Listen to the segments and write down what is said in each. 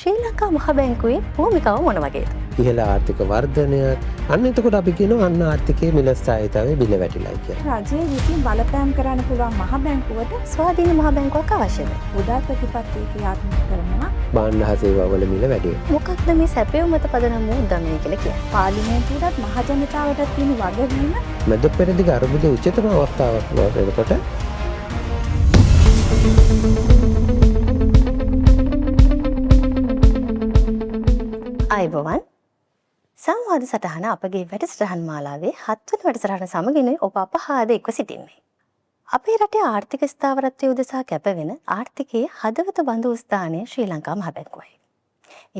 ශ්‍රී ලංකා මහ බැංකුවේ භූමිකාව මොන වගේද? ඉහළ ආර්ථික වර්ධනයක්. අන්න එතකොට අපි කියනවා අන්න ආර්ථිකයේ මිල ස්ථායීතාවය බිල වැටිලායි කියලා. රජය විසින් බලපෑම් කරන්න පුළුවන් මහ බැංකුවට ස්වාධීන මහ බැංකුවක් අවශ්‍යද? මුදල් ප්‍රතිපත්තිය ක්‍රියාත්මක කරනවා. භාණ්ඩ හා සේවාවල මිල වැඩි වෙනවා. මොකක්ද මේ සැපයුම මත පදනම් වූ උද්දමනය කියලා කියන්නේ? පාර්ලිමේන්තුවටත් මහ ජනතාවටත් තියෙන වගකීම මැද පෙරදිග අර්බුදයේ උච්චතම අවස්ථාවක් වෙනකොට අයබෝවන් සංවාද සටහන අපගේ වැඩසටහන් මාලාවේ හත්වන වැඩසටහන සමගිනුයි ඔබ අප හාද එක්ව සිටින්නේ. අපේ රටේ ආර්ථික ස්ථාවරත්වය උදෙසා කැපවෙන ආර්ථිකයේ හදවත බඳු ස්ථානය ශ්‍රී ලංකා මහ බැංකුවයි.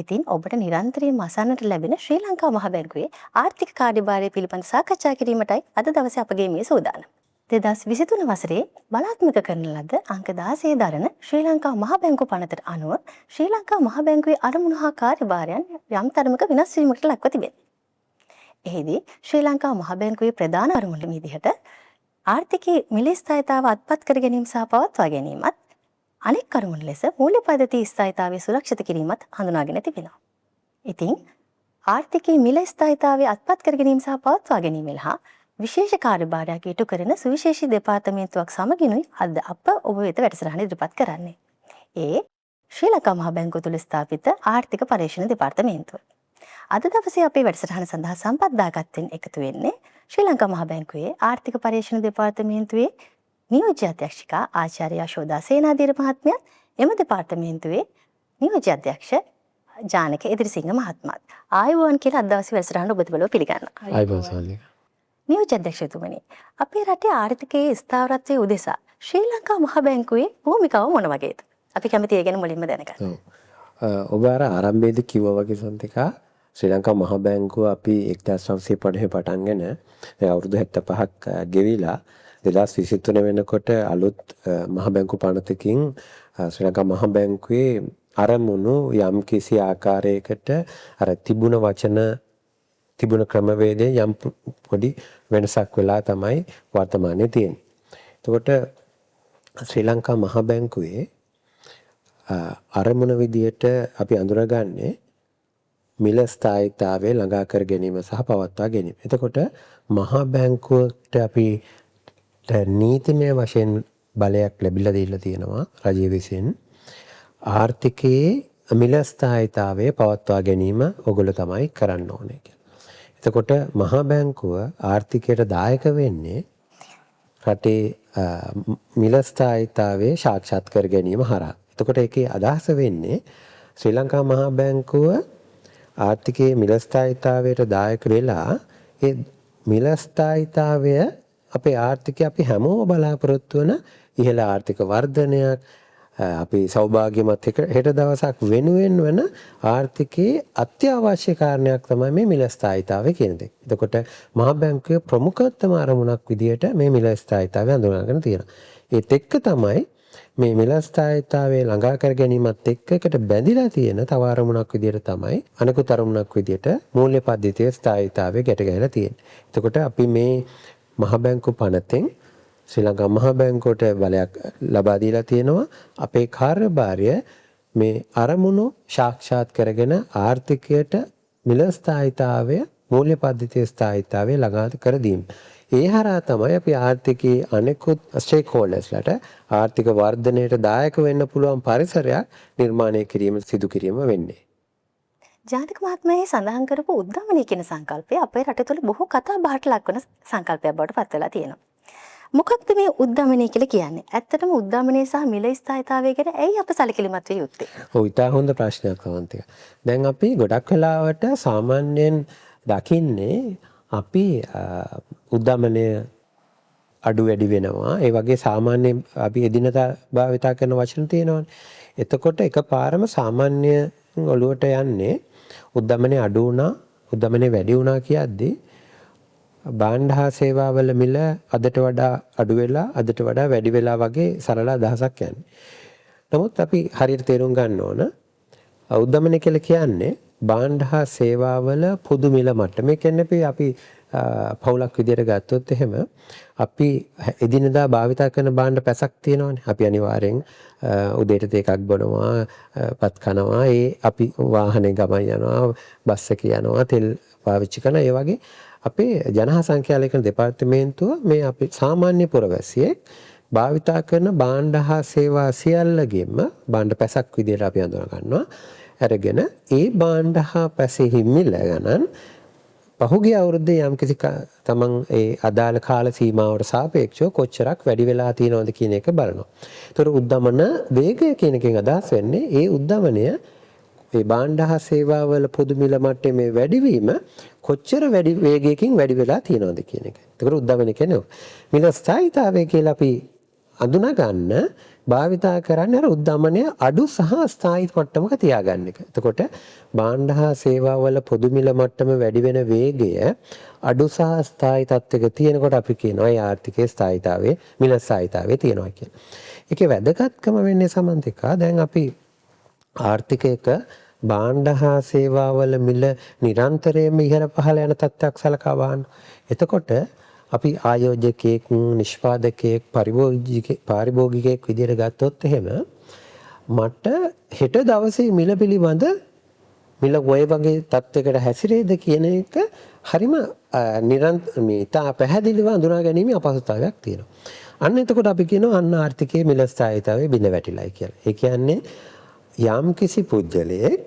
ඉතින් ඔබට නිරන්තරයෙන්ම අසන්නට ලැබෙන ශ්‍රී ලංකා මහ බැංකුවේ ආර්ථික කාර්යභාරය පිළිබඳ සාකච්ඡා කිරීමටයි අද දවසේ අපගේ මේ සූදානම. 2023 වසරේ බලාත්මක කරන ලද අංක 16 දරන ශ්‍රී ලංකා මහ බැංකුව පනතට අනුව ශ්‍රී ලංකා මහ බැංකුවේ අරමුණු හා කාර්යභාරයන් යම් තරමක වෙනස් වීමකට ලක්ව තිබෙනවා. එහිදී ශ්‍රී ලංකා මහ බැංකුවේ ප්‍රධාන අරමුණු විදිහට ආර්ථිකයේ මිල ස්ථායීතාව අත්පත් කර ගැනීම සහ පවත්වා ගැනීමත්, අනෙක් අරමුණු ලෙස මූල්‍ය පද්ධතියේ ස්ථායීතාවය සුරක්ෂිත කිරීමත් හඳුනාගෙන තිබෙනවා. ඉතින් ආර්ථිකයේ මිල ස්ථායීතාවය අත්පත් කර ගැනීම සහ පවත්වා ගැනීම හා විශේෂ කාර්යභාරයක් ඉටු කරන සුවිශේෂී දෙපාර්තමේන්තුවක් සමගිනුයි අද අප ඔබ වෙත වැඩසටහන ඉදිරිපත් කරන්නේ. ඒ ශ්‍රී ලංකා මහ බැංකුව තුළ ස්ථාපිත ආර්ථික පර්යේෂණ දෙපාර්තමේන්තුව. අද දවසේ අපේ වැඩසටහන සඳහා සම්පත්දායකත්වයෙන් එකතු වෙන්නේ ශ්‍රී ලංකා මහ බැංකුවේ ආර්ථික පර්යේෂණ දෙපාර්තමේන්තුවේ නියෝජ්‍ය අධ්‍යක්ෂිකා ආචාර්ය යශෝදා සේනාධීර මහත්මියත්, එම දෙපාර්තමේන්තුවේ නියෝජ්‍ය අධ්‍යක්ෂ ජානක එදිරිසිංහ මහත්මයාත්. ආයුබෝවන් කියලා අද දවසේ වැඩසටහන ඔබතුමලව පිළිගන්නවා. ආයුබෝවන් සාලික. නියෝජ්‍ය අධ්‍යක්ෂතුමනි, අපේ රටේ ආර්ථිකයේ ස්ථාවරත්වය උදෙසා ශ්‍රී ලංකා මහ බැංකුවේ භූමිකාව මොන වගේද? අපි කැමති ඒ ගැන මුලින්ම දැනගන්න. ඔව්. ඔබ අර ආරම්භයේදී කිව්වා වගේ සන්තිකා, ශ්‍රී ලංකා මහ බැංකුව අපි 1950 පටන්ගෙන දැන් අවුරුදු 75ක් ගෙවිලා 2023 වෙනකොට අලුත් මහ බැංකු පනතකින් ශ්‍රී ලංකා මහ බැංකුවේ අරමුණු යම් කිසි ආකාරයකට අර තිබුණ වචන තිබුණ ක්‍රමවේදයෙන් යම් පොඩි වෙනසක් වෙලා තමයි වර්තමානයේ තියෙන්නේ. එතකොට ශ්‍රී ලංකා මහ බැංකුවේ අරමුණ විදියට අපි අඳුරගන්නේ මිල ස්ථායීතාවය ළඟා කර ගැනීම සහ පවත්වා ගැනීම. එතකොට මහ බැංකුවට අපි නීතිමය වශයෙන් බලයක් ලැබිලා දීලා තියෙනවා රජය විසින්. ආර්ථිකයේ මිල ස්ථායීතාවය පවත්වා ගැනීම ඔගොල්ලෝ තමයි කරන්න ඕනේ කියලා. එතකොට මහ බැංකුව ආර්ථිකයට දායක වෙන්නේ රටේ මිල ස්ථායීතාවය සාක්ෂාත් කර ගැනීම හරහා. එතකොට ඒකේ අදහස වෙන්නේ ශ්‍රී ලංකා මහ බැංකුව ආර්ථිකයේ මිල ස්ථායීතාවයට දායක වෙලා ඒ මිල ස්ථායීතාවය අපේ ආර්ථිකය අපි හැමෝම බලාපොරොත්තු වන ඉහළ ආර්ථික වර්ධනයක්, අපි සෞභාග්‍යමත් හෙට දවසක් වෙනුවෙන් වන ආර්ථිකයේ අත්‍යවශ්‍ය කාරණයක් තමයි මේ මිල ස්ථායීතාවය කියන දේ. එතකොට මහ බැංකුවේ ප්‍රමුඛතම අරමුණක් විදියට මේ මිල ස්ථායීතාවය හඳුනාගෙන තියෙනවා. ඒත් එක්ක තමයි මේ මිල ස්ථායීතාවය ළඟා කර ගැනීමත් එක්ක එකට බැඳිලා තියෙන තව අරමුණක් විදියට තමයි අනෙකුත් අරමුණක් විදියට මූල්‍ය පද්ධතියේ ස්ථායීතාවය ගැට ගැහිලා තියෙන්නේ. එතකොට අපි මේ මහ බැංකු පනතෙන් ශ්‍රී ලංකා මහ බැංකුවට බලයක් ලබා දීලා තියෙනවා. අපේ කාර්යභාරය මේ අරමුණු සාක්ෂාත් කරගෙන ආර්ථිකයට මිල ස්ථායීතාවය, මූල්‍ය පද්ධතියේ ස්ථායීතාවය ළඟා කර දීම. ඒ හරහා තමයි අපි ආර්ථිකයේ අනෙකුත් ස්ටේක් හෝල්ඩර්ස්ලාට ආර්ථික වර්ධනයට දායක වෙන්න පුළුවන් පරිසරයක් නිර්මාණය කිරීම සිදු කිරීම වෙන්නේ. ජානක මහත්මයා සඳහන් කරපු උද්දමනය කියන සංකල්පය අපේ රට තුළ බොහෝ කතා බහට ලක්වන සංකල්පයක් බවට පත් වෙලා තියෙනවා. මොකක්ද මේ උද්දමනය කියලා කියන්නේ? ඇත්තටම උද්දමනය සහ මිල ස්ථායීතාවය ගැන ඇයි අප සැලකිලිමත් විය යුත්තේ? ඔව්, ඉතා හොඳ ප්‍රශ්නයක් සමන්තික. දැන් අපි ගොඩක් වෙලාවට සාමාන්‍යයෙන් දකින්නේ අපි උද්දමනය අඩු වැඩි වෙනවා. ඒ වගේ සාමාන්‍ය අපි එදිනදා භාවිතා කරන වචන තියෙනවානේ. එතකොට එකපාරම සාමාන්‍ය ඔළුවට යන්නේ උද්දමනය අඩු වුණා, උද්දමනය වැඩි වුණා කියද්දී භාණ්ඩ හා සේවාවල මිල අදට වඩා අඩු වෙලා අදට වඩා වැඩි වෙලා වගේ සරල අදහසක් යන්නේ. නමුත් අපි හරියට තේරුම් ගන්න ඕන උද්දමනය කියලා කියන්නේ භාණ්ඩ හා සේවාවල පොදු මිල මට්ටම. ඒ කියන්නේ අපි පවුලක් විදියට ගත්තොත් එහෙම අපි එදිනෙදා භාවිතා කරන භාණ්ඩ පැසක් තියෙනවානේ. අපි අනිවාර්යෙන් උදේට තේ එකක් බොනවා, පත් කනවා, ඒ අපි වාහනේ ගමන් යනවා, බස් එකේ යනවා, තෙල් පාවිච්චි කරනවා. ඒ වගේ අපේ ජන හා සංඛ්‍යා ලේඛන දෙපාර්තමේන්තුව මේ අපි සාමාන්‍ය පුරවැසියෙක් භාවිතා කරන භාණ්ඩ හා සේවා සියල්ලගෙම භාණ්ඩ පැසක් විදියට අපි හඳුනා ගන්නවා. අරගෙන ඒ භාණ්ඩ හා පැසෙහි මිල ගණන් පහුගිය අවුරුද්දේ යම්කිසි තමන් ඒ අදාළ කාල සීමාවට සාපේක්ෂව කොච්චරක් වැඩි වෙලා තියෙනවද කියන එක බලනවා. ඒතර උද්දමන වේගය කියන එකෙන් අදහස් වෙන්නේ ඒ උද්දමනය ඒ භාණ්ඩ හා සේවාවල පොදු මිල මට්ටමේ වැඩිවීම කොච්චර වැඩි වේගයකින් වැඩි වෙලා තියෙනවද කියන එක. ඒතර උද්දමනය කියන්නේ මිල ස්ථායීතාවය කියලා අපි අඳුනා ගන්න භාවිතා කරන්නේ අර උද්දමනය අඩු සහ ස්ථායී මට්ටමක තියාගන්න එක. එතකොට භාණ්ඩ හා සේවාවල පොදු මිල මට්ටම වැඩි වෙන වේගය අඩු සහ ස්ථායී තත්ත්වයක තියෙනකොට අපි කියනවා ඒ ආර්ථිකයේ ස්ථායීතාවයේ මිල ස්ථායීතාවයේ තියෙනවා කියලා. ඒකේ වැදගත්කම වෙන්නේ සමන්තිකා, දැන් අපි ආර්ථිකයක භාණ්ඩ හා සේවාවල මිල නිරන්තරයෙන්ම ඉහළ පහළ යන තත්ත්වයක් සලකා බලන්න. එතකොට අපි ආයෝජකයෙක්, නිෂ්පාදකයෙක්, පාරිභෝගිකයෙක් විදියට ගත්තොත් එහෙම මට හෙට දවසේ මිල පිළිබඳ මිල ඔය වගේ තත්ත්වයකට හැසිරේද කියන එක හරිම මේ ඉතා පැහැදිලිව අඳුනා ගැනීමේ අපහසුතාවයක් තියෙනවා. අන්න එතකොට අපි කියනවා අන්න ආර්ථිකයේ මිල ස්ථායීතාවය බිඳ වැටිලායි කියලා. ඒ කියන්නේ යම් කිසි පුද්ගලයෙක්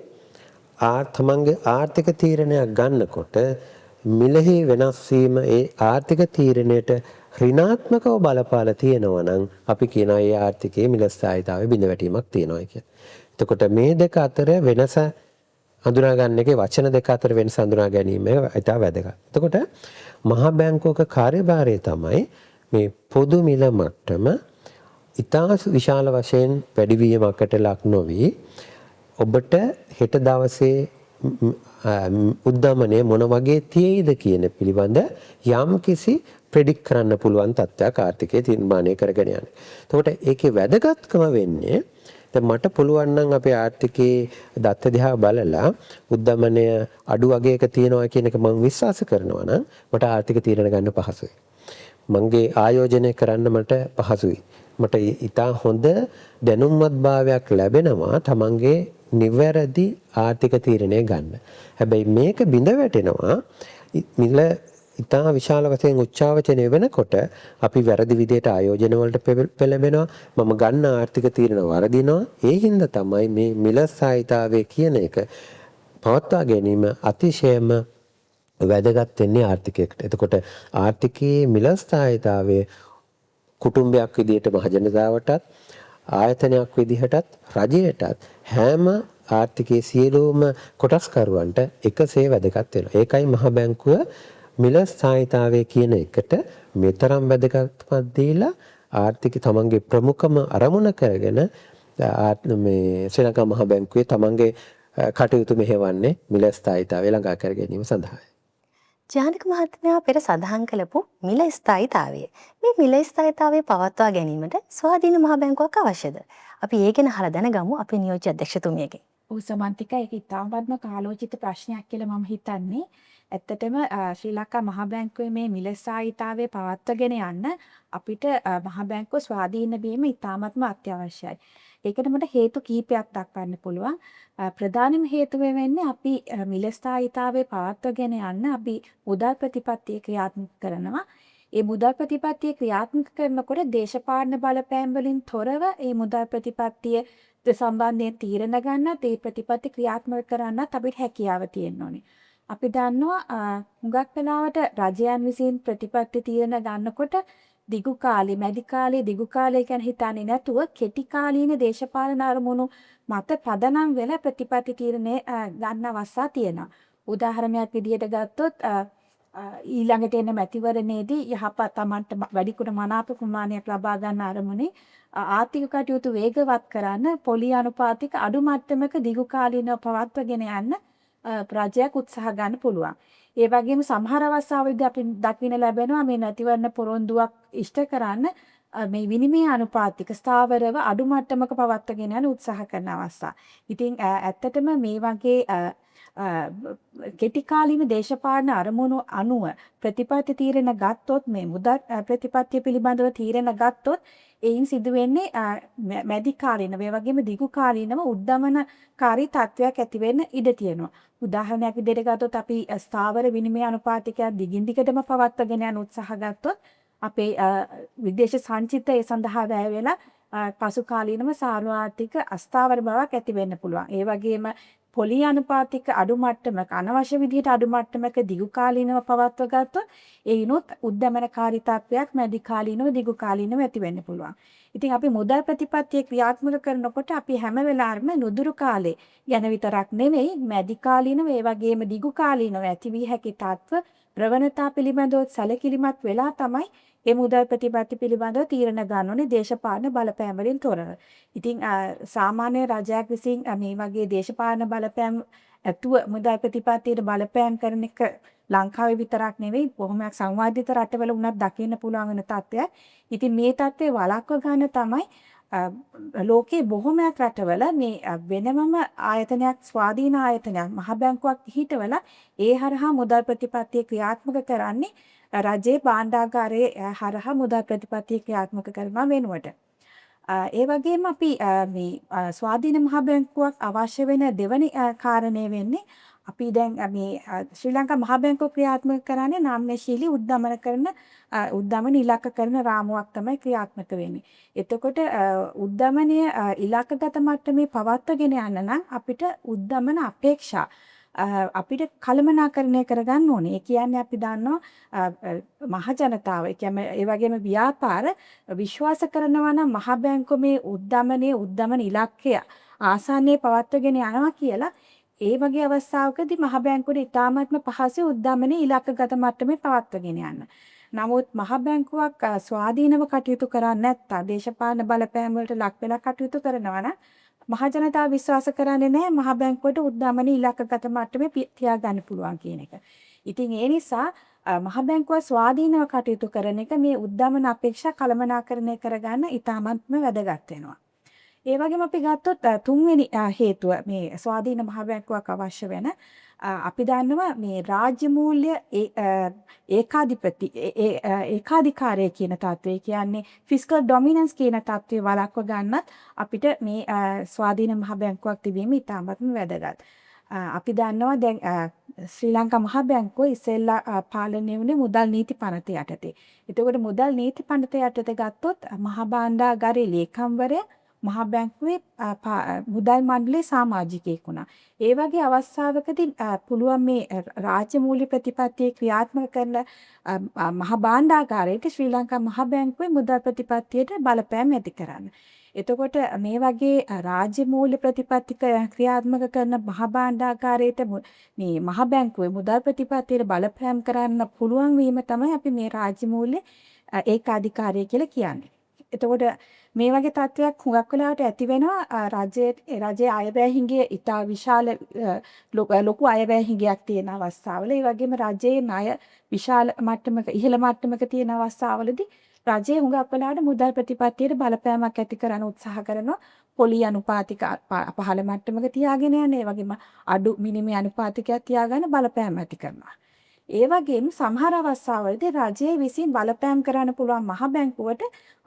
තමන්ගේ ආර්ථික තීරණයක් ගන්නකොට මිලෙහි වෙනස් වීම ඒ ආර්ථික තීරණයට ඍණාත්මකව බලපාලා තියෙනවා නම් අපි කියනවා ඒ ආර්ථිකයේ මිල ස්ථායීතාවය බිඳ වැටීමක් තියෙනවා කියලා. එතකොට මේ දෙක අතර වෙනස හඳුනා ගන්න එකේ වචන දෙක අතර වෙනස හඳුනා ගැනීම ඉතා වැදගත්. එතකොට මහා බැංකුවක කාර්යභාරය තමයි මේ පොදු මිල මට්ටම ඉතා විශාල වශයෙන් වැඩිවීමකට ලක් නොවි ඔබට හෙට දවසේ උද්දමනය මොන වගේ තියෙයිද කියන පිළිබඳ යම් කිසි ප්‍රෙඩික්ට් කරන්න පුළුවන් තත්ත්වයක් ආර්ථිකයේ නිර්මාණය කරගෙන යන්නේ. එතකොට ඒකේ වැදගත්කම වෙන්නේ දැන් මට පුළුවන් නම් අපේ ආර්ථිකයේ දත්ත දිහා බලලා උද්දමනය අඩු වගේක තියෙනවා කියන එක මම විශ්වාස කරනවා නම් මට ආර්ථික තීරණ ගන්න පහසුයි. මගේ ආයෝජනය කරන්න මට පහසුයි. මට ඉතා හොඳ දැනුම්වත් භාවයක් ලැබෙනවා තමන්ගේ නිවැරදි ආර්ථික තීරණය ගන්න. හැබැයි මේක බිඳ වැටෙනවා මිල ඉතා විශාල වශයෙන් උච්චාවචනය වෙනකොට අපි වැරදි විදියට ආයෝජන වලට පෙළඹෙනවා. මම ගන්න ආර්ථික තීරණ වරදිනවා. ඒ හින්දා තමයි මේ මිල ස්ථායීතාවය කියන එක පවත්වා ගැනීම අතිශයම වැදගත් වෙන්නේ ආර්ථිකයකට. එතකොට ආර්ථිකයේ මිල ස්ථායීතාවය කුටුම්බයක් විදියට මහ ජනතාවටත්, ආයතනයක් විදිහටත්, රජයටත් හැම ආර්ථිකයේ සියලුම කොටස්කරුවන්ට එකසේ වැදගත් වෙනවා. ඒකයි මහ බැංකුව මිල ස්ථායීතාවය කියන එකට මෙතරම් වැදගත්කමක් දීලා ආර්ථික තමන්ගේ ප්‍රමුඛම අරමුණ කරගෙන මේ ශ්‍රී ලංකා මහ බැංකුවේ තමන්ගේ කටයුතු මෙහෙවන්නේ මිල ස්ථායීතාවය ළඟා කර ගැනීම සඳහායි. ජානක මහත්මයා පෙර සඳහන් කළපු මිල ස්ථායීතාවය. මේ මිල ස්ථායීතාවය පවත්වා ගැනීමට ස්වාධීන මහ බැංකුවක් අවශ්‍යද? අපි ඒ ගැන අහලා දැනගමු අපේ නියෝජ්‍ය අධ්‍යක්ෂතුමියගෙන්. ඔව් සමන්තිකා, ඒක ඉතාමත්ම කාලෝචිත ප්‍රශ්නයක් කියලා මම හිතන්නේ. ඇත්තටම ශ්‍රී ලංකා මහ බැංකුවේ මේ මිල ස්ථායීතාවය පවත්වාගෙන යන්න අපිට මහ බැංකුව ස්වාධීන වීම ඉතාමත්ම අත්‍යවශ්‍යයි. ඒකට මට හේතු කිහිපයක් දක්වන්න පුළුවන්. ප්‍රධානම හේතුව වෙන්නේ අපි මිල ස්ථායීතාවය පවත්වාගෙන යන්න අපි මුදල් ප්‍රතිපත්තිය ක්‍රියාත්මක කරනවා. ඒ මුදල් ප්‍රතිපත්තිය ක්‍රියාත්මක කරනකොට දේශපාලන බලපෑම් වලින් තොරව ඒ මුදල් ප්‍රතිපත්තිය සම්බන්ධයෙන් තීරණ ගන්නත් ඒ ප්‍රතිපත්ති ක්‍රියාත්මක කරන්නත් අපිට හැකියාව තියෙන්න ඕනේ. අපි දන්නවා හුඟක් වෙලාවට රජයන් විසින් ප්‍රතිපත්ති තීරණ ගන්නකොට දිගු කාලේ, මැදි කාලේ, දිගු කාලේ ගැන හිතන්නේ නැතුව කෙටි කාලීන දේශපාලන අරමුණු මත පදනම් වෙලා ප්‍රතිපත්ති තීරණය ගන්න අවස්ථා තියෙනවා. උදාහරණයක් විදිහට ගත්තොත් ඊළඟට එන මැතිවරණයේදී යහපත් තමන්ට වැඩිපුර මනාප ප්‍රමාණයක් ලබා ගන්න අරමුණේ ආර්ථික කටයුතු වේගවත් කරන්න පොලි අනුපාතික අඩු මට්ටමක දිගු කාලීනව පවත්වාගෙන යන්න රජයක් උත්සාහ ගන්න පුළුවන්. ඒ වගේම සමහර අවස්ථාවලදී අපි දකින්න ලැබෙනවා මේ මැතිවරණ පොරොන්දුවක් ඉෂ්ට කරන්න මේ විනිමය අනුපාතික ස්ථාවරව අඩු මට්ටමක පවත්වාගෙන යන උත්සාහ කරන අවස්ථා. ඉතින් ඇත්තටම මේ වගේ කෙටි කාලීන දේශපාලන අරමුණු අනුව ප්‍රතිපත්ති තීරණ ගත්තොත්, මේ මුදල් ප්‍රතිපත්තිය පිළිබඳව තීරණ ගත්තොත්, එයින් සිදුවෙන්නේ මැදි කාලීනව, ඒ වගේම දිගු කාලීනව උද්දමනකාරී තත්ත්වයක් ඇති වෙන්න ඉඩ තියෙනවා. උදාහරණයක් විදිහට ගත්තොත්, අපි ස්ථාවර විනිමය අනුපාතිකයක් දිගින් දිගටම පවත්වාගෙන යන උත්සාහ ගත්තොත්, අපේ විදේශ සංචිත ඒ සඳහා වැය වෙලා පසු කාලීනව සාර්වාර්ථික අස්ථාවර බවක් ඇති වෙන්න පුළුවන්. ඒ වගේම පොලි අනුපාතික අඩු මට්ටමක, අනවශ්‍ය විදිහට අඩු මට්ටමක දිගු කාලීනව පවත්ව ගත්තොත්, එයිනුත් උද්දමනකාරී තත්ත්වයක් මැදි කාලීනව දිගු කාලීනව ඇති වෙන්න පුළුවන්. ඉතින් අපි මුදල් ප්‍රතිපත්තිය ක්‍රියාත්මක කරනකොට අපි හැම වෙලාවෙම නුදුරු කාලේ ගැන විතරක් නෙවෙයි, මැදි කාලීනව ඒ වගේම දිගු කාලීනව ඇති විය හැකි තත්ත්ව ප්‍රවණතා පිළිබඳව සැලකිලිමත් වෙලා තමයි ඒ මුදල් ප්‍රතිපත්ති පිළිබඳව තීරණ ගන්න ඕනේ දේශපාලන බලපෑම් වලින් තොරව. ඉතින් සාමාන්‍ය රජයක් විසින් මේ වගේ දේශපාලන බලපෑම් ඇතුව මුදල් ප්‍රතිපත්තියට බලපෑම් කරන එක ලංකාවේ විතරක් නෙවෙයි, බොහොමයක් සංවර්ධිත රටවල වුණත් දකින්න පුළුවන් වෙන තත්ත්වයක්. ඉතින් මේ තත්ත්වය වළක්ව ගන්න තමයි ලෝකයේ බොහොමයක් රටවල මේ වෙනමම ආයතනයක්, ස්වාධීන ආයතනයක්, මහ බැංකුවක් පිහිටවලා ඒ හරහා මුදල් ප්‍රතිපත්තිය ක්‍රියාත්මක කරන්නේ, රජයේ භාණ්ඩාගාරයේ හරහා මුදල් ප්‍රතිපත්තිය ක්‍රියාත්මක කරනවා වෙනුවට. ඒ වගේම අපි මේ ස්වාධීන මහ බැංකුවක් අවශ්‍ය වෙන දෙවනි කාරණය වෙන්නේ, අපි දැන් මේ ශ්‍රී ලංකා මහ බැංකුව ක්‍රියාත්මක කරන්නේ නම්‍යශීලී උද්දමන කරන උද්දමන ඉලක්ක කරන රාමුවක් තමයි ක්‍රියාත්මක වෙන්නේ. එතකොට උද්දමනය ඉලක්කගත මට්ටමේ පවත්වගෙන යන්න නම් අපිට උද්දමන අපේක්ෂා අපිට කළමනාකරණය කරගන්න ඕනේ. ඒ කියන්නේ අපි දන්නවා මහ ජනතාව, ඒ කියන්නේ ඒ වගේම ව්‍යාපාර විශ්වාස කරනවා නම් මහ බැංකුව මේ උද්දමනයේ උද්දමන ඉලක්කය ආසන්නයේ පවත්වගෙන යනවා කියලා, ඒ වගේ අවස්ථාවකදී මහ බැංකුවට ඉතාමත්ම පහසුයි උද්දමනයේ ඉලක්කගත මට්ටමේ පවත්වගෙන යන්න. නමුත් මහ බැංකුවක් ස්වාධීනව කටයුතු කරන්නේ නැත්නම්, දේශපාලන බලපෑම් වලට ලක් වෙලා කටයුතු කරනවා නම්, මහ ජනතාව විශ්වාස කරන්නේ නැහැ මහ බැංකුවට උද්දමන ඉලක්කගත මට්ටමේ තියාගන්න පුළුවන් කියන එක. ඉතින් ඒ නිසා මහ බැංකුව ස්වාධීනව කටයුතු කරන එක මේ උද්දමන අපේක්ෂා කළමනාකරණය කරගන්න ඉතාමත්ම වැදගත් වෙනවා. ඒ වගේම අපි ගත්තොත් තුන්වෙනි හේතුව මේ ස්වාධීන මහ බැංකුවක් අවශ්‍ය වෙන, අපි දන්නවා මේ රාජ්‍ය මූල්‍ය ඒකාධිපති ඒකාධිකාරය කියන තත්ත්වය, ඒ කියන්නේ ෆිස්කල් ඩොමිනන්ස් කියන තත්ත්වය වළක්ව ගන්නත් අපිට මේ ස්වාධීන මහ බැංකුවක් තිබීම ඉතාමත්ම වැදගත්. අපි දන්නවා දැන් ශ්‍රී ලංකා මහ බැංකුව ඉස්සෙල්ලා පාලනය වුණේ මුදල් නීති පනත යටතේ. එතකොට මුදල් නීති පනත යටතේ ගත්තොත් මහ භාණ්ඩාගාරයේ ලේකම්වරයා මහ බැංකුවේ මුදල් මණ්ඩලයේ සාමාජිකයෙක් වුණා. ඒ වගේ අවස්ථාවකදී පුළුවන් මේ රාජ්‍ය මූල්‍ය ප්‍රතිපත්තිය ක්‍රියාත්මක කරන මහ භාණ්ඩාගාරයට ශ්‍රී ලංකා මහ බැංකුවේ මුදල් ප්‍රතිපත්තියට බලපෑම් ඇති කරන්න. එතකොට මේ වගේ රාජ්‍ය මූල්‍ය ප්‍රතිපත්ති ක්‍රියාත්මක කරන මහ භාණ්ඩාගාරයට මේ මහ බැංකුවේ මුදල් ප්‍රතිපත්තියට බලපෑම් කරන්න පුළුවන් වීම තමයි අපි මේ රාජ්‍ය මූල්‍ය ඒකාධිකාරය කියලා කියන්නේ. එතකොට මේ වගේ තත්ත්වයක් හුඟක් වෙලාවට ඇති වෙනවා රජයේ අයවැය හිඟය ඉතා විශාල ලොකු අයවැය හිඟයක් තියෙන අවස්ථාවල. ඒ වගේම රජයේ ණය විශාල මට්ටමක, ඉහළ මට්ටමක තියෙන අවස්ථාවලදී රජය හුඟක් වෙලාවට මුදල් ප්‍රතිපත්තියට බලපෑමක් ඇති කරන්න උත්සාහ කරනවා. පොලි අනුපාතික පහළ මට්ටමක තියාගෙන යන, ඒ වගේම අඩු විනිමය අනුපාතිකයක් තියාගන්න බලපෑම් ඇති කරනවා. ඒ වගේම සමහර අවස්ථාවලදී රජය විසින් බලපෑම් කරන්න පුළුවන් මහ බැංකුවට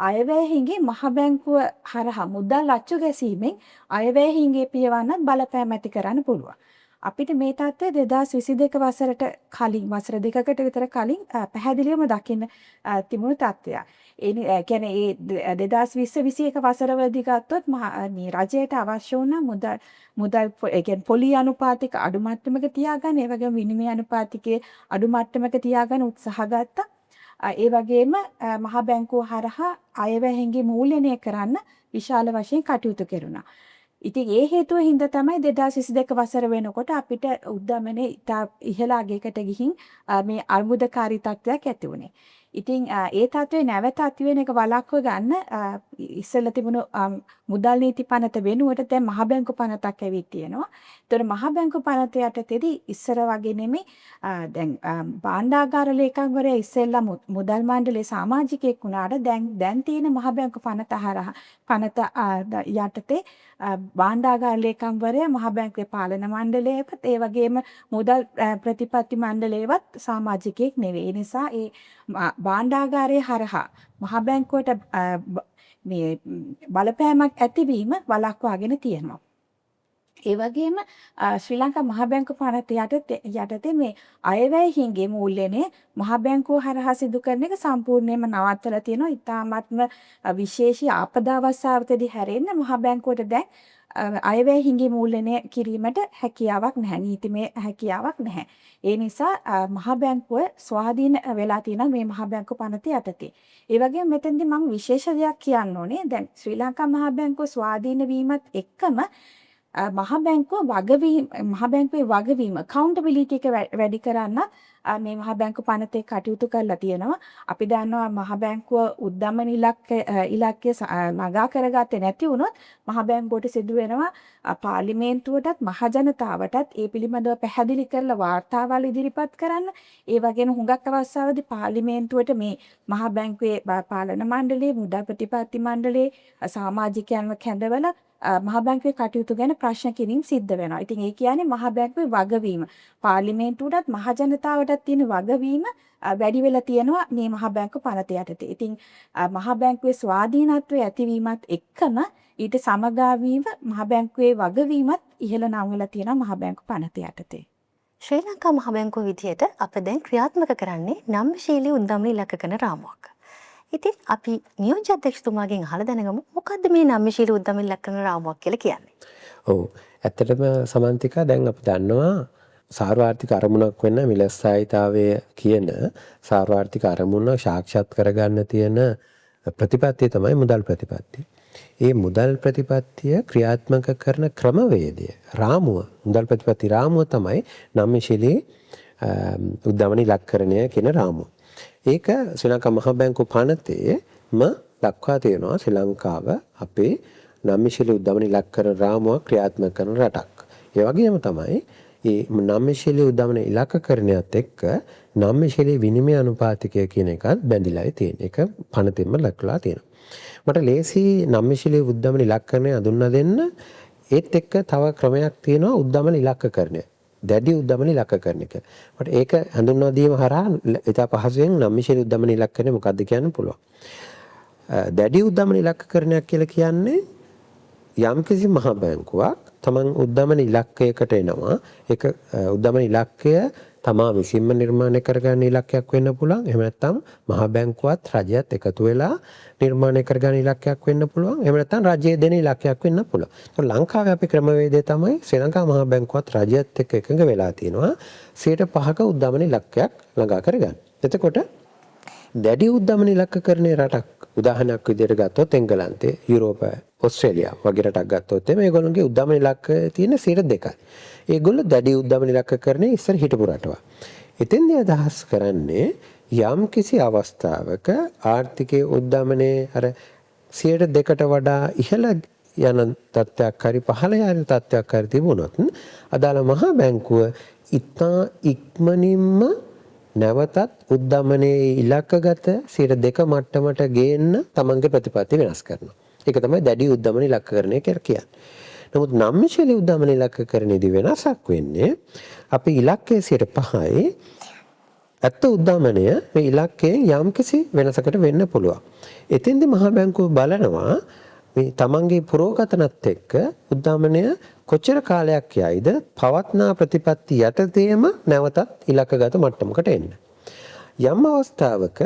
අයවැය හිඟේ මහ බැංකුව හරහා මුදල් අච්චු ගැසීමෙන් අයවැය හිඟේ පියවන්නත් බලපෑම් ඇති කරන්න පුළුවන්. අපිට මේ තත්ත්වය 2022 වසරට කලින්, වසර දෙකකට විතර කලින් පැහැදිලිවම දකින්න තිබුණු තත්ත්වයක්. ඒ කියන්නේ ඒ 2020 21 වසරවලදී ගත්තොත් මේ රජයට අවශ්‍ය වුණා මුදල් මුදල් ඒ කියන්නේ පොලි අනුපාතික අඩු මට්ටමක තියාගන්න, ඒ වගේම විනිමය අනුපාතිකයේ අඩු මට්ටමක තියාගන්න උත්සාහ ගත්තා. ඒ වගේම මහ බැංකුව හරහා අයවැය හිඟේ මූල්‍යණය කරන්න විශාල වශයෙන් කටයුතු කෙරුණා. ඉතින් ඒ හේතුව හින්දා තමයි 2022 වසර වෙනකොට අපිට උද්දමනය ඉතා ඉහළ අගයකට ගිහින් මේ අර්බුදකාරී තත්ත්වයක් ඇති වුණේ. ඉතින් ඒ තත්ත්වය නැවත ඇති වෙන එක වළක්ව ගන්න ඉස්සෙල්ලා තිබුණු මුදල් නීති පනත වෙනුවට දැන් මහ බැංකු පනතක් ඇවිත් තියෙනවා. ඒතර මහ බැංකු පනත යටතේදී ඉස්සර වගේ නෙමෙයි, දැන් භාණ්ඩාගාර ලේකම්වරයා ඉස්සෙල්ලා මුදල් මණ්ඩලයේ සමාජිකයෙක් වුණාට දැන් තියෙන මහ බැංකු පනත හරහා පනත යටතේ භාණ්ඩාගාර ලේකම්වරයා මහ බැංකුවේ පාලන මණ්ඩලයේවත් ඒ වගේම මුදල් ප්‍රතිපත්ති මණ්ඩලයේවත් සමාජිකයෙක් නෙවෙයි. ඒ නිසා ඒ භාණ්ඩාගාරය හරහා මහ බැංකුවට මේ බලපෑමක් ඇතිවීම වළක්වාගෙන තියෙනවා. ඒ වගේම ශ්‍රී ලංකා මහ බැංකු පනත යටතේ මේ අයවැය හිඟේ මූල්‍යනය මහ බැංකුව හරහා සිදු කරන එක සම්පූර්ණයෙන්ම නවත්තලා තියෙනවා. ඉතාමත්ම විශේෂී ආපදා අවස්ථාවකදී හැරෙන්න මහ බැංකුවට දැන් අයවැය හිඟේ මූල්‍යනය කිරීමට හැකියාවක් නැහැ. නීතිමය හැකියාවක් නැහැ. ඒ නිසා මහ බැංකුව ස්වාධීන වෙලා තියෙනවා මේ මහ බැංකු පනත යටතේ. ඒ වගේම මෙතෙන්දී මම විශේෂ දෙයක් කියන්න ඕනේ. දැන් ශ්‍රී ලංකා මහ බැංකුව ස්වාධීන වීමත් එක්කම මහ බැංකුව වගවීම, මහ බැංකුවේ වගවීම, accountability එක වැඩි කරන්න මේ මහ බැංකු පනතේ කටයුතු කරලා තියෙනවා. අපි දන්නවා මහ බැංකුව උද්දමන ඉලක්කය ළඟා කරගත්තේ නැති වුණොත් මහ බැංකුවට සිදු වෙනවා පාර්ලිමේන්තුවටත් මහ ජනතාවටත් ඒ පිළිබඳව පැහැදිලි කරලා වාර්තාවල් ඉදිරිපත් කරන්න. ඒ වගේම හුඟක් අවස්ථාවලදී පාර්ලිමේන්තුවට මේ මහ බැංකුවේ පාලන මණ්ඩලයේ, මුදල් ප්‍රතිපත්ති මණ්ඩලයේ සමාජිකයන්ව කැඳවලා මහ බැංකුවේ කටයුතු ගැන ප්‍රශ්න කිරීම සිද්ධ වෙනවා. ඉතින් ඒ කියන්නේ මහ බැංකුවේ වගවීම පාර්ලිමේන්තුවටත් මහ ජනතාවටත් තියෙන වගවීම වැඩි වෙලා තියෙනවා මේ මහ බැංකු පනත යටතේ. ඉතින් මහ බැංකුවේ ස්වාධීනත්වය ඇතිවීමත් එක්කම ඊට සමගාමීව මහ බැංකුවේ වගවීමත් ඉහළ නංවලා තියෙනවා මහ බැංකු පනත යටතේ. ශ්‍රී ලංකා මහ බැංකුව විදියට අප දැන් ක්‍රියාත්මක කරන්නේ නම්‍යශීලී උද්දමන ඉලක්ක කරන රාමුවක්. ඉතින් අපි නියෝජ්‍ය අධ්‍යක්ෂතුමාගෙන් අහලා දැනගමු මොකද්ද මේ නම්‍යශීලී උද්දමන ඉලක්ක කරන රාමුවක් කියලා කියන්නේ. ඔව්. ඇත්තටම සමන්තිකා, දැන් අපි දන්නවා සාර්වාර්ථික අරමුණක් වෙන මිල ස්ථායීතාවය කියන සාර්වාර්ථික අරමුණ සාක්ෂාත් කරගන්න තියෙන ප්‍රතිපත්තිය තමයි මුදල් ප්‍රතිපත්තිය. ඒ මුදල් ප්‍රතිපත්තිය ක්‍රියාත්මක කරන ක්‍රමවේදය, රාමුව, මුදල් ප්‍රතිපත්ති රාමුව තමයි නම්‍යශීලී උද්දමන ඉලක්කරණය කියන රාමුව. ඒක ශ්‍රී ලංකා මහ බැංකු පනතේම දක්වා තියෙනවා ශ්‍රී ලංකාව අපේ නම්‍යශීලී උද්දමන ඉලක්කරණ රාමුව ක්‍රියාත්මක කරන රටක්. ඒ වගේම තමයි මේ නම්‍යශීලී උද්දමන ඉලක්කකරණයත් එක්ක නම්‍යශීලී විනිමය අනුපාතිකය කියන එකත් බැඳිලායි තියෙන්නේ. ඒක පනතෙන්ම දක්වලා තියෙනවා. මට ලේසි නම්‍යශීලී උද්දමන ඉලක්කරණය හඳුන්වා දෙන්න. ඒත් එක්ක තව ක්‍රමයක් තියෙනවා උද්දමන ඉලක්කකරණය. දැඩි උද්දමන ඉලක්කකරණය කියලා. මට ඒක හඳුන්වා දීම හරහා ඉතා පහසුවෙන් නම්‍යශීලී උද්දමන ඉලක්කරණය මොකද්ද කියන්න පුළුවන්. දැඩි උද්දමන ඉලක්කකරණයක් කියලා කියන්නේ යම්කිසි මහ බැංකුවක් තමන් උද්දමන ඉලක්කයකට එනවා. ඒක උද්දමන ඉලක්කය තමා විසින්ම නිර්මාණය කරගන්න ඉලක්කයක් වෙන්න පුළුවන්. එහෙම නැත්නම් මහ බැංකුවත් රජයත් එකතු වෙලා නිර්මාණය කරගන්න ඉලක්කයක් වෙන්න පුළුවන්. එහෙම නැත්නම් රජය දෙන ඉලක්කයක් වෙන්න පුළුවන්. ඒතකොට ලංකාවේ අපේ ක්‍රමවේදය තමයි ශ්‍රී ලංකා මහ බැංකුවත් රජයත් එක්ක එකඟ වෙලා තියෙනවා 5%ක උද්දමන ඉලක්කයක් ළඟා කරගන්න. එතකොට දැඩි උද්දමන ඉලක්කකරණයේ රටක් උදාහරණයක් විදිහට ගත්තොත් එංගලන්තේ, යුරෝපය, ඔස්ට්‍රේලියාව වගේ රටක් ගත්තොත් එimhe ඒගොල්ලන්ගේ උද්දමන ඉලක්කය තියෙන 2%යි. ඒගොල්ලෝ දැඩි උද්දමන ඉලක්කකරණයේ ඉස්සර හිටපු රටවල්. එතෙන්දී අදහස් කරන්නේ යම් කිසි අවස්ථාවක ආර්ථිකයේ උද්දමනයේ අර 2%ට වඩා ඉහළ යන තත්ත්වයක් හරි පහළ යන තත්ත්වයක් හරි තිබුණොත් අදාළ මහා බැංකුව ඉතා ඉක්මනින්ම නැවතත් උද්දමනයේ ඉලක්කගත 2% මට්ටමට ගේන්න තමන්ගේ ප්‍රතිපත්ති වෙනස් කරනවා. ඒක තමයි දැඩි උද්දමන ඉලක්කකරණය කියලා කියන්නේ. නමුත් නම්‍යශීලී උද්දමන ඉලක්කකරණයේදී වෙනසක් වෙන්නේ අපි ඉලක්කය 5%යි, ඇත්ත උද්දමනය මේ ඉලක්කයෙන් යම්කිසි වෙනසකට වෙන්න පුළුවන්. එතෙන්දී මහා බැංකුව බලනවා මේ තමන්ගේ පුරෝගතනත් එක්ක උද්දමනය කොච්චර කාලයක් යයිද පවත්නා ප්‍රතිපත්ති යටතේම නැවතත් ඉලක්කගත මට්ටමකට එන්න. යම් අවස්ථාවක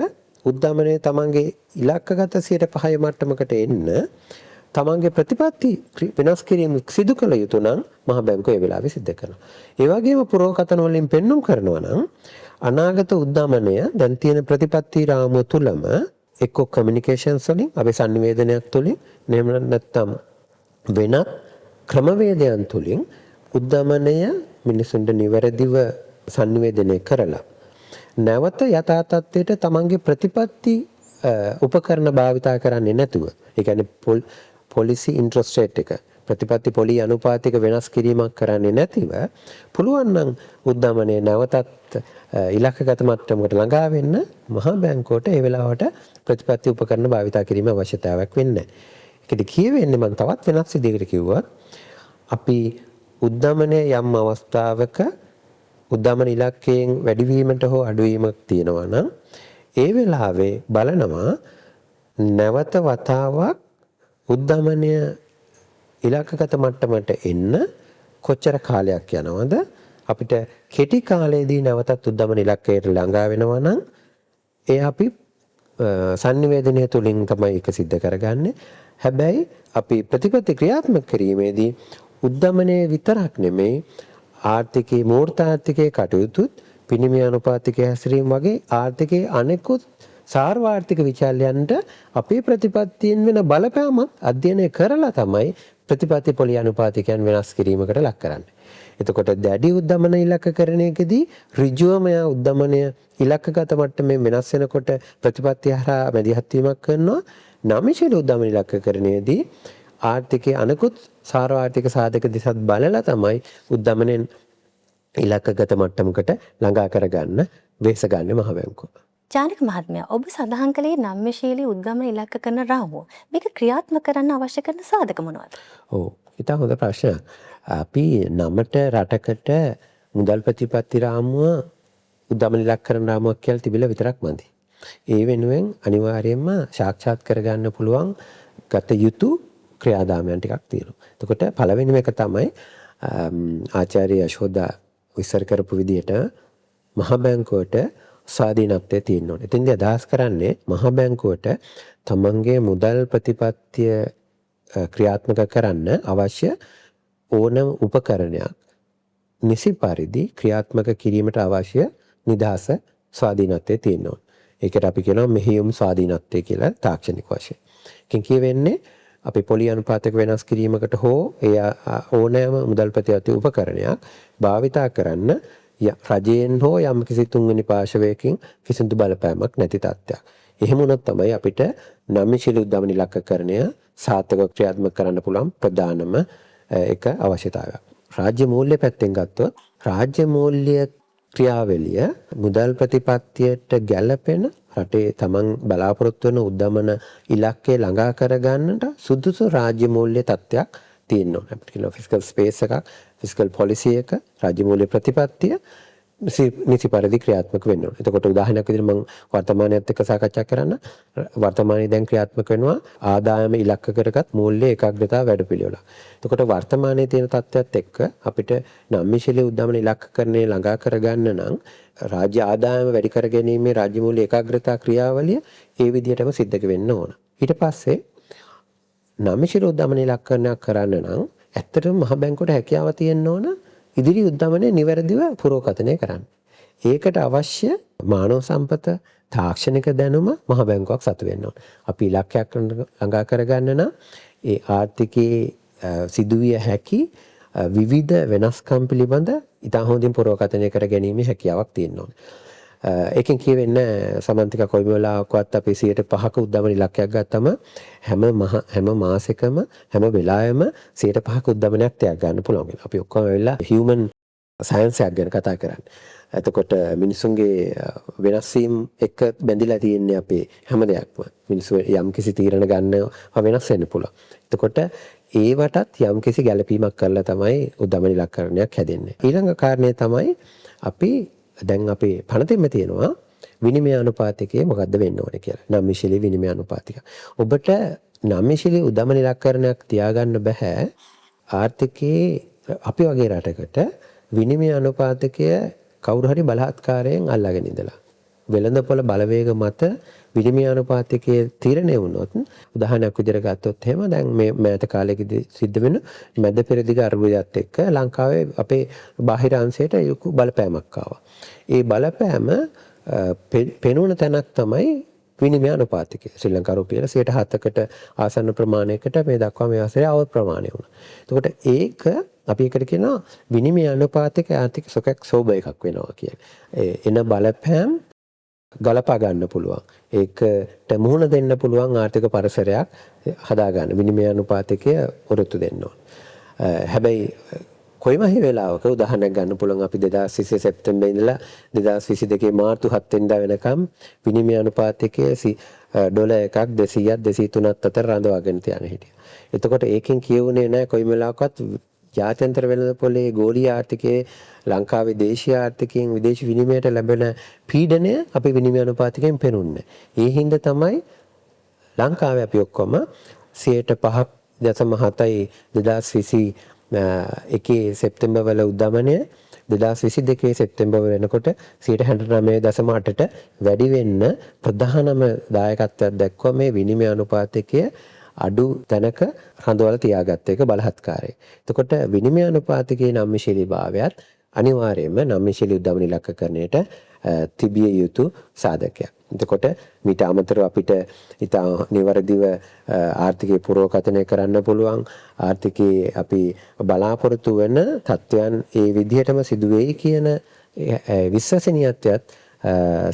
උද්දමනය තමන්ගේ ඉලක්කගත 5% මට්ටමකට එන්න තමන්ගේ ප්‍රතිපත්ති වෙනස් කිරීම සිදු කළ යුතු නම් මහ බැංකුව ඒ වෙලාවේ සිද්ධ කරනවා. ඒ වගේම පුරෝකථන වලින් පෙන්눔 කරනවා නම් අනාගත උද්දමනය දැන් තියෙන ප්‍රතිපත්ති රාමුව තුලම එක්ක කමියුනිකේෂන්ස් වලින් අපේ සංනිවේදනයක් තුලින් එහෙම නැත්නම් වෙනත් ක්‍රමවේදයන් තුලින් උද්දමනය මිනිසුන්ට නිවැරදිව සංනිවේදනය කරලා නැවත යථා තත්ත්වයට තමන්ගේ ප්‍රතිපත්ති උපකරණ භාවිතා කරන්නේ නැතුව, ඒ කියන්නේ පොලිසි ඉන්ට්‍රස්ට් රේට් එක, ප්‍රතිපත්ති පොලි අනුපාතික වෙනස් කිරීමක් කරන්නේ නැතිව පුළුවන් නම් උද්දමනය නැවතත් ඉලක්කගත මට්ටමකට ළඟා වෙන්න මහා බැංකුවට ඒ වෙලාවට ප්‍රතිපත්ති උපකරණ භාවිතා කිරීම අවශ්‍යතාවයක් වෙන්නේ නැහැ. ඒකද කියවෙන්නේ මම තවත් වෙනස් විදිහකට කිව්වොත්, අපි උද්දමනය යම් අවස්ථාවක උද්දමන ඉලක්කයෙන් වැඩිවීමට හෝ අඩුවීමක් තියෙනවා නම් ඒ වෙලාවේ බලනවා නැවත වතාවක් උද්දමනය ඉලක්කගත මට්ටමට එන්න කොච්චර කාලයක් යනවද, අපිට කෙටි කාලයේදී නැවතත් උද්දමන ඉලක්කයට ළඟා වෙනවා නම් ඒ අපි සන්නිවේදනය තුලින් තමයි ඒක සිද්ධ කරගන්නේ. හැබැයි අපි ප්‍රතිපත්ති ක්‍රියාත්මක කිරීමේදී උද්දමනය විතරක් නෙමෙයි, ආර්ථිකයේ මූර්ත ආර්ථිකයේ කටයුතුත්, පිනිමි අනුපාතිකයේ හැසිරීම වගේ ආර්ථිකයේ අනෙකුත් සාර්වාර්ථික විචල්යන්ට අපේ ප්‍රතිපත්තියෙන් වෙන බලපෑමත් අධ්‍යයනය කරලා තමයි ප්‍රතිපත්ති පොලි අනුපාතිකයන් වෙනස් කිරීමකට ලක් කරන්නේ. එතකොට දැඩි උද්දමන ඉලක්කකරණයකදී ඍජුවම යා උද්දමනය ඉලක්කගත මට්ටමේ වෙනස් වෙනකොට ප්‍රතිපත්ති හරහා මැදිහත් වීමක් කරනවා. නම්‍යශීලී උද්දමන ඉලක්කකරණයේදී ආර්ථිකයේ අනෙකුත් සාර්වාර්ථික සාධක දිසත් බලලා තමයි උද්දමනයෙන් ඉලක්කගත මට්ටමකට ළඟා කරගන්න වෙහෙස ගන්න මහ බැංකුව. ජානක මහත්මයා, ඔබ සඳහන් කළේ නම්‍යශීලී උද්දමන ඉලක්ක කරන රාමුව. මේක ක්‍රියාත්මක කරන්න අවශ්‍ය කරන සාධක මොනවද? ඔව්, ඉතා හොඳ ප්‍රශ්නයක්. අපි නමට රටකට මුදල් ප්‍රතිපත්ති රාමුව උද්දමන ඉලක්ක කරන රාමුවක් කියලා තිබිලා විතරක් මදි. ඒ වෙනුවෙන් අනිවාර්යයෙන්ම සාක්ෂාත් කරගන්න පුළුවන් ගත යුතු ක්‍රියාදාමයන් ටිකක් තියෙනවා. එතකොට පළවෙනිම එක තමයි ආචාර්ය යශෝදා විස්තර කරපු විදිහට මහ බැංකුවට ස්වාධීනත්වය තියෙන්න ඕනේ. එතෙන්දී අදහස් කරන්නේ මහ බැංකුවට තමන්ගේ මුදල් ප්‍රතිපත්තිය ක්‍රියාත්මක කරන්න අවශ්‍ය ඕනම උපකරණයක් නිසි පරිදි ක්‍රියාත්මක කිරීමට අවශ්‍ය නිදහස ස්වාධීනත්වය තියෙන්න ඕනේ. ඒකට අපි කියනවා මෙහෙයුම් ස්වාධීනත්වය කියලා තාක්ෂණික වශයෙන්. ඒකෙන් කියවෙන්නේ අපි පොලි අනුපාතක වෙනස් කිරීමකට හෝ ඒ ඕනෑම මුදල් ප්‍රතිපත්ති උපකරණයක් භාවිතා කරන්න රජයෙන් හෝ යම් කිසි තුන්වෙනි පාර්ශවයකින් කිසිදු බලපෑමක් නැති තත්ත්වයක්. එහෙම වුණොත් තමයි අපිට නම්‍යශීලී උද්දමන ඉලක්කකරණය සාර්ථකව ක්‍රියාත්මක කරන්න පුළුවන් ප්‍රධානම එක අවශ්‍යතාවයක්. රාජ්‍ය මූල්‍ය පැත්තෙන් ගත්තොත් රාජ්‍ය මූල්‍ය ක්‍රියාවලිය මුදල් ප්‍රතිපත්තියට ගැලපෙන රටේ තමන් බලාපොරොත්තු වෙන උද්දමන ඉලක්කය ළඟා කරගන්නට සුදුසු රාජ්‍ය මූල්‍ය තත්ත්වයක් තියෙන්න ඕනේ. අපිට කියනවා ෆිස්කල් ස්පේස් එකක්, ෆිස්කල් පොලිසි එක, රාජ්‍ය මූල්‍ය ප්‍රතිපත්තිය නිසි පරිදි ක්‍රියාත්මක වෙන්න ඕනේ. එතකොට උදාහරණයක් විදිහට මම වර්තමානයත් එක්ක සාකච්ඡා කරන්න. වර්තමානයේ දැන් ක්‍රියාත්මක වෙනවා ආදායම ඉලක්ක කරගත් මූල්‍ය ඒකාග්‍රතාව වැඩපිළිවෙලක්. එතකොට වර්තමානයේ තියෙන තත්ත්වයත් එක්ක අපිට නම්‍යශීලී උද්දමන ඉලක්කකරණය ළඟා කරගන්න නම් රාජ්‍ය ආදායම වැඩි කර ගැනීමේ රාජ්‍ය මූල්‍ය ඒකාග්‍රතා ක්‍රියාවලිය ඒ විදිහටම සිද්ධ වෙන්න ඕන. ඊට පස්සේ නම්‍යශීලී උද්දමන ඉලක්කකරණයක් කරන්න නම් ඇත්තටම මහ බැංකුවට හැකියාව තියෙන්න ඕන ඉදිරි උද්දමනය නිවැරදිව පුරෝකථනය කරන්න. ඒකට අවශ්‍ය මානව සම්පත, තාක්ෂණික දැනුම මහ බැංකුවක් සතු වෙන්න ඕන. අපි ඉලක්කයක් ළඟා කරගන්න නම් ඒ ආර්ථිකයේ සිදුවිය හැකි විවිධ වෙනස්කම් පිළිබඳ ඉතා හොඳින් පුරෝකථනය කර ගැනීමේ හැකියාවක් තියෙන්න ඕන. ඒකෙන් කියවෙන්නේ සමන්තික කොයි වෙලාවකවත් අපි 105ක උද්දමන ඉලක්කයක් ගත්තම හැම මාසෙකම හැම වෙලාවෙම 105ක උද්දමනයක් තියා ගන්න පුළුවන් වෙනවා. අපි ඔක්කොම වෙලා හියුමන් සයන්ස් එකක් ගැන කතා කරන්නේ. එතකොට මිනිසුන්ගේ වෙනස් වීම් එක්ක බැඳිලා තියෙන්නේ අපේ හැම දෙයක්ම. මිනිස්සු යම් කිසි තීරණ ගන්නවා වෙනස් වෙන්න පුළුවන්. එතකොට ඒවටත් යම් කිසි ගැළපීමක් කරලා තමයි උද්දමන ඉලක්කකරණයක් හැදෙන්නේ. ඊළඟ කාරණය තමයි අපි දැන් අපේ පනතෙන්ම තියෙනවා විනිමය අනුපාතිකය මොකද්ද වෙන්න ඕනේ කියලා. නම්‍යශීලී විනිමය අනුපාතික. ඔබට නම්‍යශීලී උද්දමන ඉලක්කකරණයක් තියාගන්න බෑ ආර්ථිකයේ අපි වගේ රටකට විනිමය අනුපාතිකය කවුරු හරි බලහත්කාරයෙන් අල්ලගෙන ඉඳලා. වෙළඳපොළ බලවේග මත විනිමය අනුපාතිකයේ තීරණය වුණොත්, උදාහරණයක් විදිහට ගත්තොත් එහෙම දැන් මේ මෑත කාලෙකදී සිද්ධ වෙන මැද පෙරදිග අර්බුදයත් එක්ක ලංකාවේ අපේ බාහිර අංශයට ලොකු බලපෑමක් ආවා. ඒ බලපෑම පෙනුන තැනක් තමයි විනිමය අනුපාතිකය. ශ්‍රී ලංකා රුපියල 7%කට ආසන්න ප්‍රමාණයකට මේ දක්වා මේ වසරේ අවත් ප්‍රමාණය වුණා. එතකොට ඒක අපි ඒකට කියනවා විනිමය අනුපාතික ආර්ථික සොකක් සෝබ එකක් වෙනවා කියලා. ඒ එන බලපෑම් ගලපා ගන්න පුළුවන්. ඒකට මුහුණ දෙන්න පුළුවන් ආර්ථික පරිසරයක් හදා ගන්න. විනිමය අනුපාතකය ඔරොත්තු දෙන්න ඕන. හැබැයි කොයිම හරි වෙලාවක උදාහරණයක් ගන්න පුළුවන්, අපි 2020 සැප්තැම්බර් ඉඳලා 2022 මාර්තු 7 වෙනිදා වෙනකම් විනිමය අනුපාතකය ඩොලර් එකක් 200ක් 203ක් අතර රඳවාගෙන තියාගෙන හිටියා. එතකොට ඒකෙන් කියවුනේ නෑ කොයිම වෙලාවකවත් ජාත්‍යන්තර වෙළඳපොලේ ගෝලීය ආර්ථිකයේ ලංකාවේ දේශීය ආර්ථිකයෙන් විදේශ විනිමයට ලැබෙන පීඩනය අපි විනිමය අනුපාතකයෙන් පෙනුන්නේ. ඒ හින්දා තමයි ලංකාවේ අපි ඔක්කොම 5.7යි 2021 සැප්තැම්බර් වල උද්දමනය 2022 සැප්තැම්බර් වෙනකොට 69.8ට වැඩි වෙන්න ප්‍රධානම දායකත්වයක් දැක්වුවා මේ විනිමය අනුපාතකය අඩු තැනක රඳවලා තියාගත්ත එක බලහත්කාරයි. එතකොට විනිමය අනුපාතකයේ නම්‍යශීලී භාවයත් අනිවාර්යයෙන්ම නම්‍යශීලී උද්දමන ඉලක්කකරණයට තිබිය යුතු සාධකයක්. එතකොට මීට අමතරව අපිට ඉතා නිවැරදිව ආර්ථිකය පුරෝකථනය කරන්න පුළුවන්, ආර්ථිකයේ අපි බලාපොරොත්තු වෙන තත්ත්වයන් ඒ විදිහටම සිදු වෙයි කියන විශ්වසනීයත්වයත්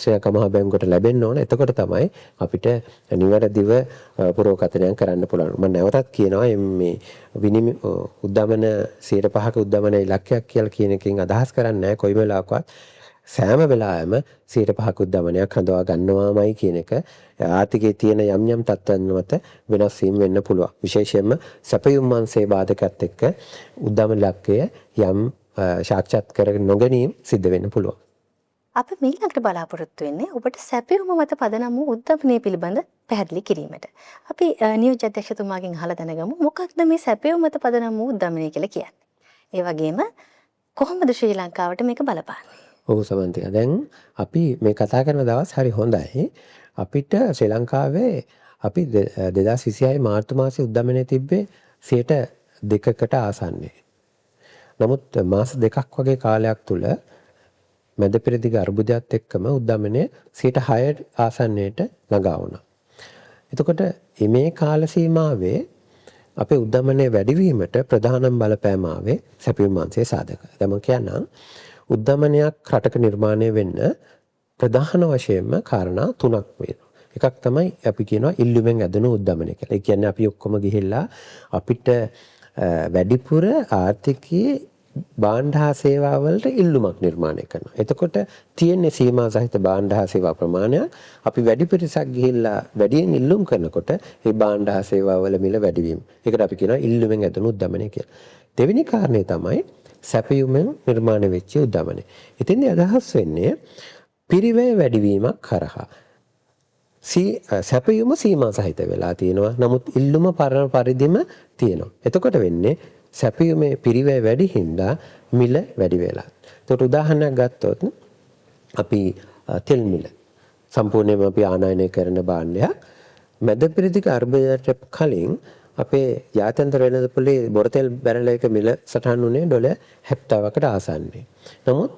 ශ්‍රී ලංකා මහ බැංකුවට ලැබෙන්න ඕන. එතකොට තමයි අපිට නිවැරදිව පුරෝකථනයක් කරන්න පුළුවන්. මම නැවතත් කියනවා, මේ විනිමය උද්දමන 5%ක උද්දමන ඉලක්කයක් කියලා කියන එකෙන් අදහස් කරන්නේ නැහැ කොයි වෙලාවකවත් සෑම වෙලාවෙම 5%ක උද්දමනයක් හඳවා ගන්නවාමයි කියන එක. ආර්ථිකයේ තියෙන යම් යම් තත්ත්වයන් මත වෙනස් වීම වෙන්න පුළුවන්. විශේෂයෙන්ම සැපයුම් අංශයේ බාධකත් එක්ක උද්දමන ඉලක්කය යම් සාක්ෂාත් කර නොගැනීම සිද්ධ වෙන්න පුළුවන්. අපි මීළඟට බලාපොරොත්තු වෙන්නේ ඔබට සැපයුම මත පදනම් වූ උද්දමනය පිළිබඳ පැහැදිලි කිරීමට. අපි නියෝජ්‍ය අධ්‍යක්ෂතුමාගෙන් අහලා දැනගමු මොකක්ද මේ සැපයුම මත පදනම් වූ උද්දමනය කියලා කියන්නේ. ඒ වගේම කොහොමද ශ්‍රී ලංකාවට මේක බලපාන්නේ? ඔව් සමන්තිකා, දැන් අපි මේ කතා කරන දවස් හරි හොඳයි. අපිට ශ්‍රී ලංකාවේ අපි 2026 මාර්තු මාසයේ උද්දමනය තිබ්බේ 2%කට ආසන්නයේ. නමුත් මාස දෙකක් වගේ කාලයක් තුල මැද පෙරදිග අර්බුදයත් එක්කම උද්දමනය 6% ආසන්නයට ළඟා වුණා. එතකොට මේ කාල සීමාවේ අපේ උද්දමනය වැඩිවීමට ප්‍රධානම බලපෑම ආවේ සැපයුම් අංශයේ සාධක. දැන් මම කියන්නම්, උද්දමනයක් රටක නිර්මාණය වෙන්න ප්‍රධාන වශයෙන්ම කාරණා තුනක් වෙනවා. එකක් තමයි අපි කියනවා ඉල්ලුමෙන් ඇදෙන උද්දමනය කියලා. ඒ කියන්නේ අපි ඔක්කොම ගිහිල්ලා අපිට වැඩිපුර ආර්ථිකයේ භාණ්ඩ හා සේවා වලට ඉල්ලුමක් නිර්මාණය කරනවා. එතකොට තියෙන්නේ සීමා සහිත භාණ්ඩ හා සේවා ප්‍රමාණයක්. අපි වැඩි පිරිසක් ගිහිල්ලා වැඩියෙන් ඉල්ලුම් කරනකොට ඒ භාණ්ඩ හා සේවා වල මිල වැඩිවීම. ඒකට අපි කියනවා ඉල්ලුමෙන් ඇදෙන උද්දමනය කියලා. දෙවෙනි කාරණේ තමයි සැපයුමෙන් නිර්මාණය වෙච්ච උද්දමනය. ඉතින් අදහස් වෙන්නේ පිරිවැය වැඩිවීමක් කරහා සැපයුම සීමා සහිත වෙලා තියෙනවා. නමුත් ඉල්ලුම පරණ පරිදිම තියෙනවා. එතකොට වෙන්නේ සැපයුමේ පිරිවැය වැඩි හින්දා මිල වැඩි වෙලා. එතකොට උදාහරණයක් ගත්තොත් අපි තෙල් මිල සම්පූර්ණයෙන්ම අපි ආනයනය කරන භාණ්ඩයක්. මැද පෙරදිග අර්බුදයට කලින් අපේ ජාත්‍යන්තර වෙළඳපොලේ බොර තෙල් බැරල එක මිල සටහන් වුණේ ඩොලර් 70කට ආසන්නයේ. නමුත්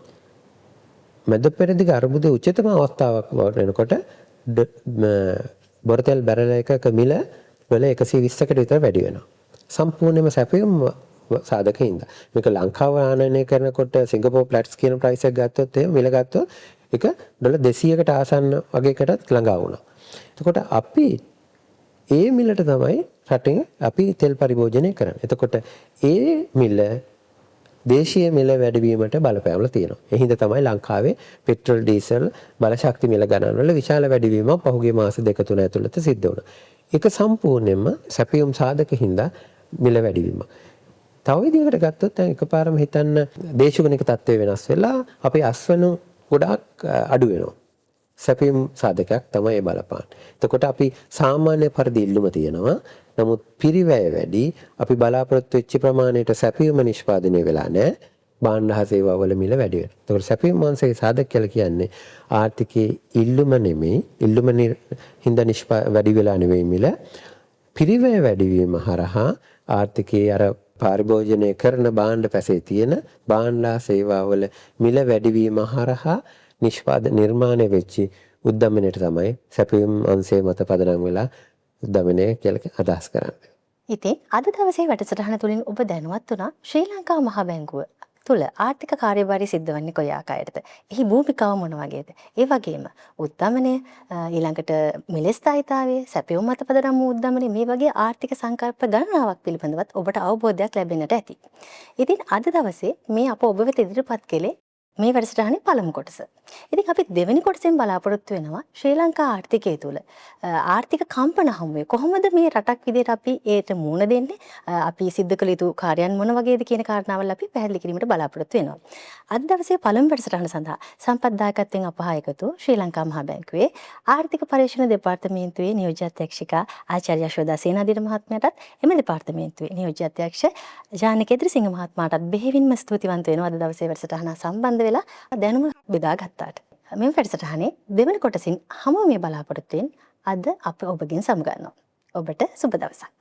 මැද පෙරදිග අර්බුදයේ උච්චතම අවස්ථාවක් වෙනකොට බොර තෙල් බැරල එකක මිල ඩොලර් 120කට විතර වැඩි වෙනවා. සම්පූර්ණයෙන්ම සැපයුම් සාධක හින්දා. මේක ලංකාව ආනයනය කරනකොට සිංගප්පූර් ප්ලැට්ස් කියන ප්‍රයිස් එක ගත්තොත් එහෙම මිල ගත්තොත් ඒක ඩොලර් 200කට ආසන්න වගේකටත් ළඟා වුණා. එතකොට අපි ඒ මිලට තමයි රටෙන් අපි තෙල් පරිභෝජනය කරන්නේ. එතකොට ඒ මිල දේශීය මිල වැඩිවීමට බලපෑමල තියෙනවා. ඒ හින්දා තමයි ලංකාවේ පෙට්‍රල් ඩීසල් බලශක්ති මිල ගණන් වල විශාල වැඩිවීමක් පහුගිය මාස දෙක තුන ඇතුළත සිද්ධ වුණා. ඒක සම්පූර්ණයෙන්ම සැපයුම් සාධක හින්දා මිල වැඩිවීම. තව විදිහකට ගත්තොත් දැන් එකපාරම හිතන්න දේශගුණික තත්ත්වය වෙනස් වෙලා අපේ අස්වනු ගොඩාක් අඩු වෙනවා. සැපයුම් සාධකයක් තමයි ඒ බලපාන්නේ. එතකොට අපි සාමාන්‍ය පරිදි ඉල්ලුම තියෙනවා. නමුත් පිරිවැය වැඩි. අපි බලාපොරොත්තු වෙච්ච ප්‍රමාණයට සැපයුම නිෂ්පාදනය වෙලා නැහැ. භාණ්ඩ හා සේවා වල මිල වැඩි වෙනවා. එතකොට සැපයුම් අංශයේ සාධක කියලා කියන්නේ ආර්ථිකයේ ඉල්ලුම නෙමෙයි, ඉල්ලුම හින්දා වැඩි වෙලා නෙවෙයි මිල. පිරිවැය වැඩිවීම හරහා ආර්ථිකයේ අර පාරිභෝජනය කරන භාණ්ඩ පැසේ තියෙන භාණ්ඩ හා සේවා වල මිල වැඩිවීම හරහා නිර්මාණය වෙච්ච උද්දමනයට තමයි සැපයුම් අංශය මත පදනම් වෙලා උද්දමනය කියලා අදහස් කරන්නේ. ඉතින් අද දවසේ වැඩසටහන තුලින් ඔබ දැනුවත් වුණා ශ්‍රී ලංකා මහ බැංකුව තුළ ආර්ථික කාර්යභාරය සිද්ධ වන්නේ කොයි ආකාරයටද? එහි භූමිකාව මොන වගේද? ඒ වගේම උද්දමනය, ඊළඟට මිල ස්ථායීතාවය, සැපයුම් මත පදනම් වූ උද්දමනය, මේ වගේ ආර්ථික සංකල්ප ගණනාවක් පිළිබඳවත් ඔබට අවබෝධයක් ලැබෙන්නට ඇති. ඉතින් අද දවසේ මේ අප ඔබ වෙත ඉදිරිපත් කළේ මේ වැඩසටහනේ පළමු කොටස. ඉතින් අපි දෙවෙනි කොටසෙන් බලාපොරොත්තු වෙනවා ශ්‍රී ලංකා ආර්ථිකය තුළ ආර්ථික කම්පන හමුවේ කොහොමද මේ රටක් විදිහට අපි ඒට මුහුණ දෙන්නේ, අපි සිද්ධ කළ යුතු කාර්යයන් මොන වගේද කියන කාරණාවල් අපි පැහැදිලි කිරීමට බලාපොරොත්තු වෙනවා. අද දවසේ පළමු වැඩසටහන සඳහා සම්පත් දායකත්වයෙන් අප හා එකතු ශ්‍රී ලංකා මහා බැංකුවේ ආර්ථික පර්යේෂණ දෙපාර්තමේන්තුවේ නියෝජ්‍ය අධ්‍යක්ෂිකා ආචාර්ය යශෝදා සේනාධීර මහත්මයාටත් එම දෙපාර්තමේන්තුවේ නියෝජ්‍ය අධ්‍යක්ෂ ජානක එදිරිසිංහ මහත්මයාටත් බෙහෙවින්ම ස්තුතිවන්ත වෙනවා අද දවසේ වැඩසටහන සම්බන්ධ වෙලා දැනුම බෙදා ගත්තාට. මෙම වැඩසටහනේ දෙවන කොටසින් හමුවීමේ බලාපොරොත්තුවෙන් අද අප ඔබගෙන් සමුගන්නවා. ඔබට සුබ දවසක්.